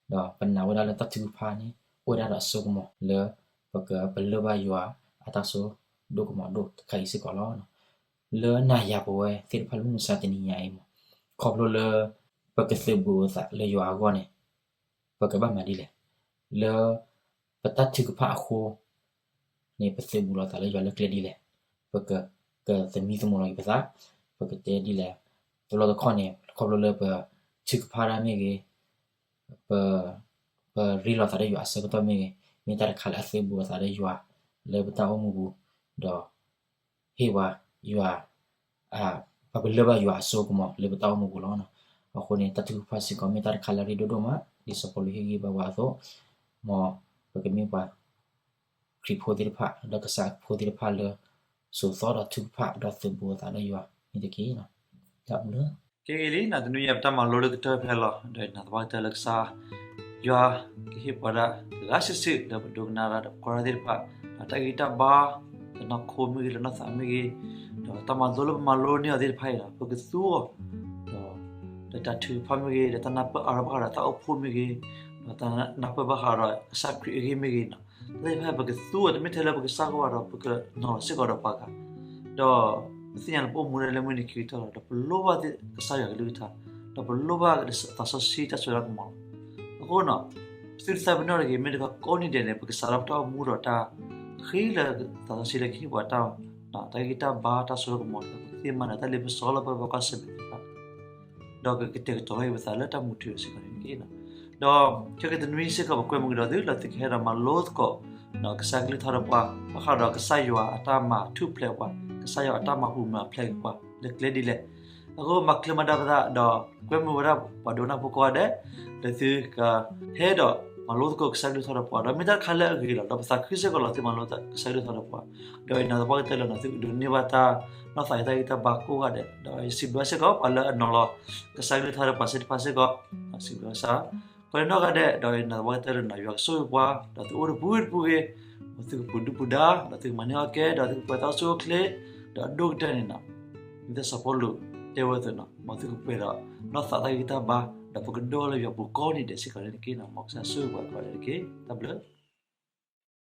ဒီးပနာ်ဝဲဒၣ်လၢတၢ်ထုကဖၣ်န့ၣ် အိၣ်ဝဲဒၣ်ဒီးအစိကမီၤလၢ ပကပလၢၢ်ဘၣ်ယွၤအတၢ်စိဒိၣ်ကမီၤဒိၣ်တခါအံၤစ့ၢ်ကီးလီၤ. လၢနၤယၤပဝဲသ့ၣ်တဖၣ်လၢမုၢ်မဆါတနံၤညါအံၤမး ခီဖျိလၢ ပကသုးဘူးအသးလၢယွၤအဂီၢ်န့ၣ် ပကဘၣ်မၤဒ်လဲၣ်. လၢပတၢ်ထုကဖၣ်အဃိန့ၣ် ပသုးဘူးလီၤသးလၢယွၤလၢကျဲဒ်လဲၣ်, ပကကသမံသမိးလီၤက့ၤပသး, ပကတဲဒ်လဲၣ်, တဘျီတခီၣ်န့ၣ် ခီဖျိလၢပထုကဖၣ်တၢ်မ့ၢ်ဂ့ၤ, ပ ပရ့လိာ်သးဒီးယွၤအဆၢကတီၢ်မ့ၢ်ဂ့ၤ, မ့ၢ်တၢ်တခါလၢအသုးဘူးအသးဒီးယွၤလၢပတၢ်အိၣ်မူပူၤ, ဒီး ဟ့ၣ်ဝဲယွၤ ပပလၢၢ်ဘၣ်ယွၤအစိကမီၤလၢပတၢ်အိၣ်မူပူၤလီၤ. အဃိန့ၣ် တၢ်ထုကဖၣ်စ့ၢ်ကီးမ့ၢ်တၢ်တခါလၢအရ့ဒိၣ်ဒိၣ်မး ဒ်စီၤပီလူးဟ့ၣ်ဂံၢ်ဘါဝဲအသိး, မ်ပကမ့ၢ်ပှၤ ခရံာ်ဖိသ့ၣ်တဖၣ် ဒီးကစၢ်ဖိသ့ၣ်တဖၣ်လၢ စိာ်သီဒီးထုကဖၣ်ဒီးသုးဘူးအသးဒီးယွၤန့ၣ်တက့ၢ်. တၢ်ဘျုး ကဲဂ့ၤလံ နတနွံယဲ ပတၢ်မၤလိလၢကတၢၢ်ဖဲလီၤ. ဒီးနၤသပှၢ်ကတၢၢ်လၢကစၢ်ယွၤ ကဟ့ၣ်ပှၤဒၣ်တဂၤစုာ်စုာ်လၢပဒိကနၣ်တၢ်ဒီးပကွၢ်တၢ်သ့ၣ်တဖၣ်, ဒီးတၢ်ဂံၢ်တၢ်ဘါ လၢနီၢ်ခိမ့ၢ်ဂ့ၤ လၢနီၢ်သးမ့ၢ်ဂ့ၤ, ဒီးတၢ်မၤလိလၢပမၤလိန့ၢ်အီၤသ့ၣ်တဖၣ်အံၤဒီး ပကသူအီၤ ဒီး ဒီးတၢ်ထုကဖၣ်မ့ၢ်ဂ့ၤ, ဒီးတၢ်နၢ်ပၢၢ်အါထီၣ်ဘၣ်ဃးဒီးတၢ်အိၣ်ဖှိၣ်မ့ၢ်ဂ့ၤ, ဒီးတၢ်နၢ်ပၢၢ်ဘၣ်ဃးဒီးကစၢ်ခရံာ်အဂ့ၢ်မ့ၢ်ဂ့ၤန့ၣ်, တၢ်သ့ၣ်တဖၣ်ပကသူအီၤ တမ့ၢ်ထဲလၢပကစၢ်အဂီၢ်ဘၣ်ဒီး ပကနီၤလီၤစ့ၢ်ကီးဒီးပှၤဂၤ ဒီးပသ့ၣ်ညါလၢပအိၣ်မူဒၣ်လၢမုၢ်နံၤခံကတၢၢ်လီၤ. ဒီးပလိၣ်ဘၣ်ကစၢ်ယွၤကလုၢ်ကထါ, ဒီးပလိၣ်ဘၣ်သးစီဆှံတၢ်စိတၢ်ကမီၤလီၤ. အဃိန့ၣ် ပသုတသးပ့ၤနီၣ်တဂ့ၤ, မ့ၢ်တခီကိးနံၤဒဲးန့ၣ် ပကစးထီၣ်ပတၢ်အိၣ်မူဒီးတၢ်ဃ့လၢသးစီဆှံလၢကဟ့ၣ်ပှၤတၢ် တၢ်ဂံၢ်တၢ်ဘါတၢ်စိတၢ်ကမီၤန့ၣ် ပကသ့မၤနၢၤတၢ်လၢပစီလီၤပှၤကွၢ်ဆၢၣ်မဲာ်သ့ၣ်တဖၣ် ဒီးကကတဲာ်ကတီၤလီၤက့ၤပသးလၢတၢ်မူထူယိာ်စ့ၢ်ကီးန့ၣ်တက့ၢ်. ဒီးခဲကနံၣ်အံၤစ့ၢ်ကီး ပကွဲမုာ်ကဒီးသုလၢသုကဟဲဒီးမၤလိသကိး ကစၢ်ကလုၢ်ကထါဒီးပှၤ ဘၣ်ဃးဒီးကစၢ်ယွၤအတၢ်မၤထူၣ်ဖျဲးပှၤ, ကစၢ်ယွၤအတၢ်မၤဟူးမၤဖျဲးက့ၤပှၤ လၢကျဲဒ်လဲၣ်. အဃိမၤချ့မၤဒၣ်ပသးဒီး ကွဲမုာ်ဝဲဒၣ်ပှၤဒိကနၣ်ဖိကိးဂၤဒဲး လၢသုကဟဲဒီးမၤလိသကိးကစၢ်ကလုၢ်ကထါဒီးပှၤ ဒီးမ့ၢ်တၢ်တခါလၢအဂ့ၤလီၤ. ဒီးပသးခုစ့ၢ်ကီးလီၤ သုမၤလိကစၢ်ကလုၢ်ကထါဒီးပှၤ, ဒီးအံၤနၤသပှၢ်ကတၢၢ်လၢနၤ သုကဒိးန့ၢ်ဘၣ်တၢ်နီၢ်သးအံၤတၢ်ဂံၢ်တၢ်ဘါကိးဂၤဒဲး, ဒီးစံးဘျုးစ့ၢ်ကီးပှၤလၢအနီၤလီၤ ကစၢ်ကလုၢ်ကထါဒီးပှၤသ့ၣ်တဖၣ်စ့ၢ်ကီး, စံးဘျုးကစၢ် ကိးနီၢ်ဂၤဒဲး, ဒီးအံၤနၤသပှၢ်ကတၢၢ်လၢနၤ ယွၤကဆိၣ်ဂ့ၤပှၤ ဒီးသုအိၣ်တပူၤတပူၤဂ့ၤ, မ်သုကပူၤဒုၣ်ပူၤဒါ, ဒီးသုကမၤန့ၢ်အီၣ်ကဲ, ဒီးသုကပှဲၤတၢ်အိၣ်ဆူၣ်အိၣ်ချ့, ဒီးအဒိၣ်ကတၢၢ်န့ၣ်နီၤ ဒ်စီၤပီလူးတဲဝဲအသိးနီၤ မ်သုကပှဲၤဒီးနီၢ်သးတၢ်ဂံၢ်တၢ်ဘါ, ဒီးပကဒိၣ်ထီၣ်လၢယွၤပူၤကိးနံၤဒဲးစ့ၢ်ကီးန့ၣ်တက့ၢ်. မ်ကစၢ်ဆိၣ်ဂ့ၤပှၤကိးဂၤဒဲးတက့ၢ်. တၢ်ဘျုး